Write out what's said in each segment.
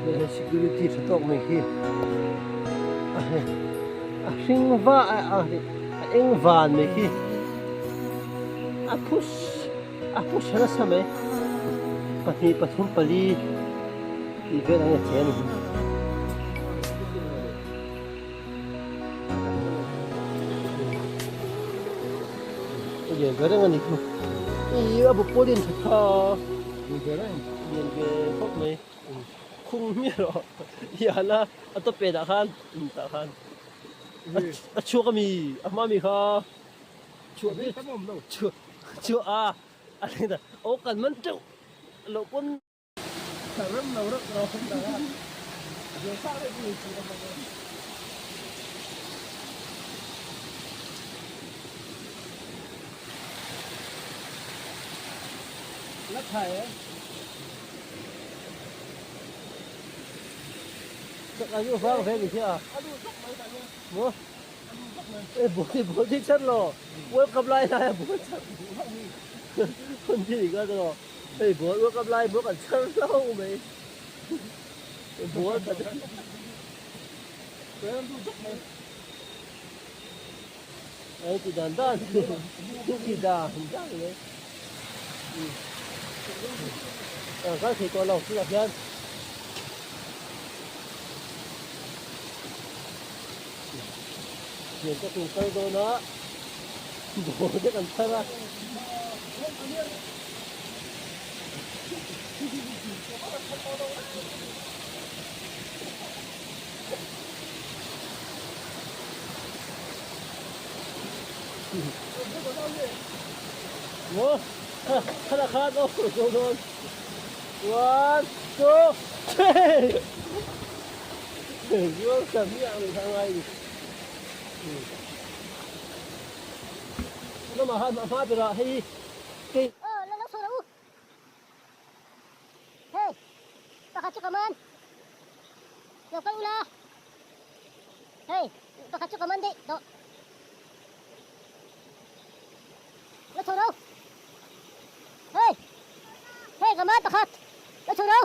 Hei security tha tawk mai hi a he a hring va a a eng van mai khi a phus a phus nasa mai pahnih pathum pali tih vel ang a che a ni. A lian ve reng a ni chu ih a bu pawh lian tha tha lian ve reng lian ve khawp mai khung hmiah rawh hian a a tawp pe dah khan tah khan a chhuak a mi a hma mi kha chhuah chhuah chhuah a a aw kan man teuh loh pawn. Hei ball world cup lai bawk an chhar hlo mai ball khat ai ti dan dan ti dan dan mai a kal thei tawh lo tunah hian thian te tum kal dawn a ball te kan chhar a. One, two, three. Aw la lo sawi lo u. Hei pakhat chu ka man. Lo kal ula. Hei pakhat chu ka man daih tawh. Lo chho lo. Hei hei ka man pakhat. Lo chho lo.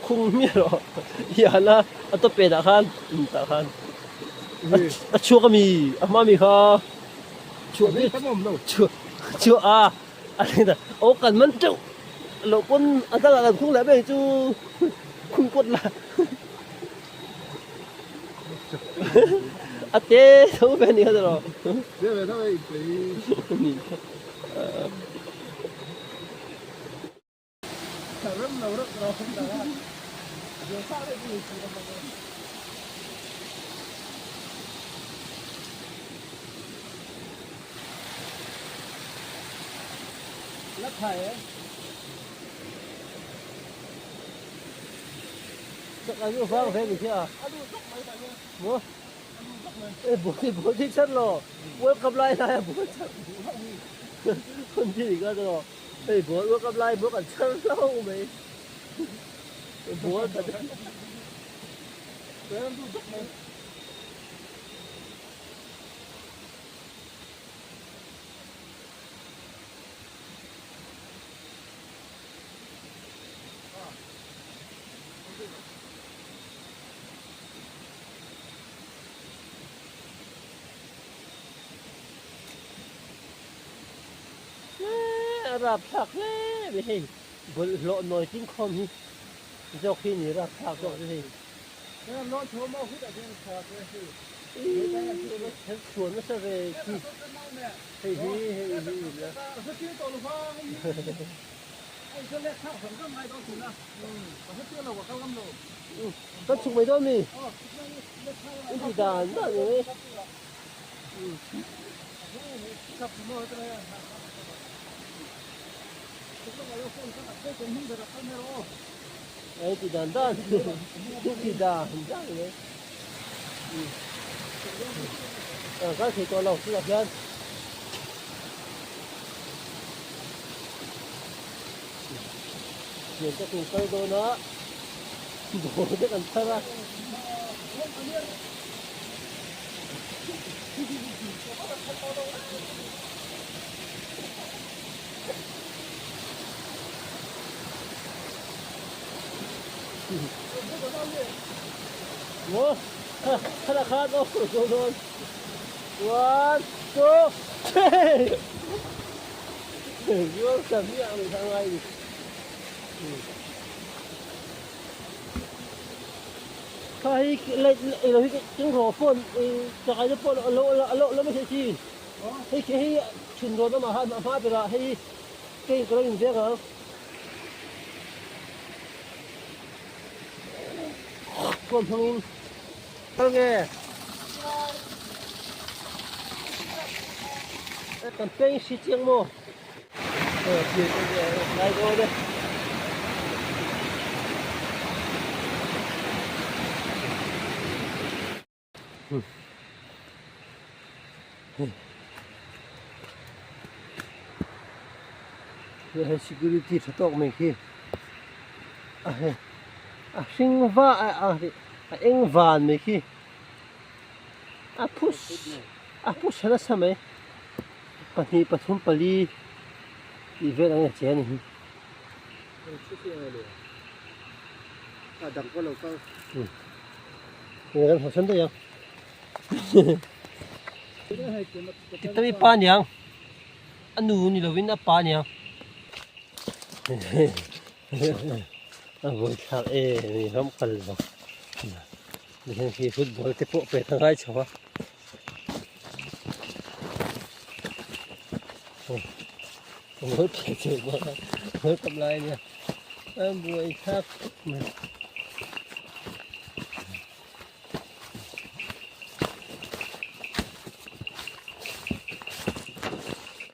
Khung hmiah rawh hian a a tawp penah khan tah khan a chhuak a mi a hma mi kha chhuah mi chhuah chhuah a a hleng ta aw kan man teuh loh pawn a dangah kan khung leh mai chu khung kawt la a te tho ve a ni kha tiraw Hei ball world cup lai bawk an chhar hlo mai ball khat A rapthlak hle mai hei bawlhhlawh nawi ting khawm hi zawk hi ni rapthlak zawk chu hei. Ih chhuan nasa ve khi hei hi hei hi. Kan chhuk mai dawn mi? In ti dan dan ni mai. Ai ti dan dan. In ti dan dan ni mai. Kan thei tawh lo tunah hian. Thian te kum kal dawn a ball te kan thar a. Maw thlalak khan aw zo dawn one two three Zual sa hmiah ang kha ngai ni. Kha hi light ilo hi keng rawh phone chakai te pawh alo alo alo mai theih chi. Hei khi hei chhun rawn awm ah khan a hma berah hei keng ka lo in veng ang. Phone hmangin kal nge. Kan peng si chiang maw. Lai dawn e. Hei security tha tawk mai khi a hei a hring va a a eng van mai khi a phus a phus nasa mai pahnih pathum pali tih vel ang e che a ni hi. A dang pawh lo kal. Nge kan haw san daih ang. Titami pa niang. A nu ni lovin a pa niang. A vawi thlak e mi ram kal lo. Heng hi football te pawh pet a ngai chho a. Mawi phe chhe bawk a mawi kap lai ania. A buai thlak.